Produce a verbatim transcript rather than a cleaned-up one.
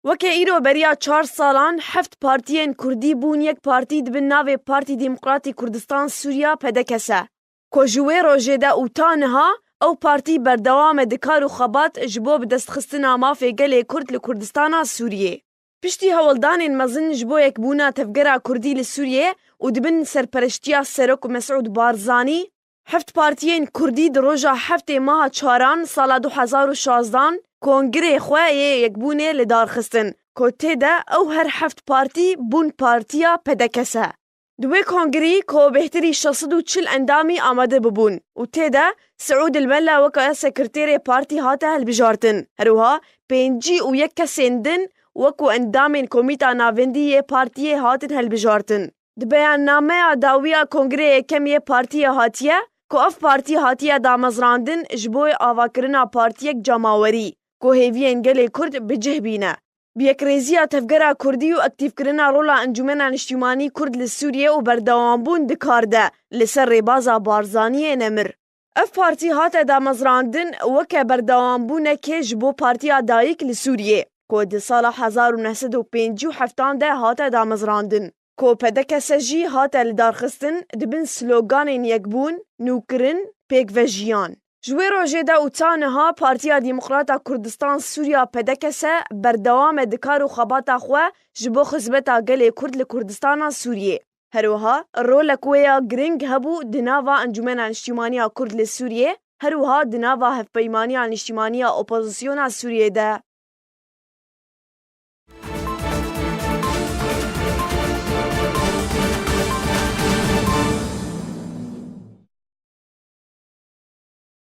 Weke îro beriya çar salan heft partiyên kurdî bûn yek partî di bin navê Partî Demokratî Kurdistan Sûriya, P D K S, ku ji wê rojê de û ta niha ew partî berdewam e di kar û xebat ji bo bi destxistina mafê gelê Kurd li Kurdistana Sûriyê. Piştî hewldanên mezin ji bo yekbûna tevgera Kurdî li Sûriyê û di bin serpereştiya Serok Mesûd Barzanî, heft partiyên Kurdî di roja heftê meha çaran sala du hezar û şazdan kongirê xwe yê yekbûnê li dar xistin, ku tê de ew her heft partî bûn partiya P D K S. Di wê kongirî ku bêhtirî şeş sed û çil endamî amade bibûn û tê de Siûd El Mella weke sekreterê partî hate hilbijartin. Her wiha pêncî û yek kesên din wekû endamên Komîta Navendî yê partiyê hatin hilbijartin. Di beyannameya dawiya Kongreya Yekem yê partiyê hatiye ku ev partî hatiye damezrandin ji bo avakirina partiyek cemawerî ku hêviyên gelê Kurd bi cih bîne. Bi yekrêziya tevgera Kurdî û aktîfkirina rola Encûmena Niştîmanî Kurd li Sûriyê û berdewambûn di kar de li ser rêbaza Barzaniyê nemir. Ev partî hate damezrandin weke berdewambûnekê ji bo Partiya Dayik li Sûriyê, ku di sala hezar û neh sed û pêncî û heftan de hate damezrandin, ku P D K S jî hate lidarxistin di bin sloganên yekbûn, nûkirin, pêkvejiyan. Ji wê rojê de û ta niha Partiya Demokrata Kurdistan Sûriya, P D K S, berdewam e di kar û xebata xwe ji bo xizmeta gelê Kurd li Kurdistana Sûriyê. Her wiha rolek wê ya giring hebû di nava Encûmena Niştîmaniya Kurd li Sûriyê, her wiha di nava Hevpeymaniya Niştîmaniya Opozisyona Sûriyê de.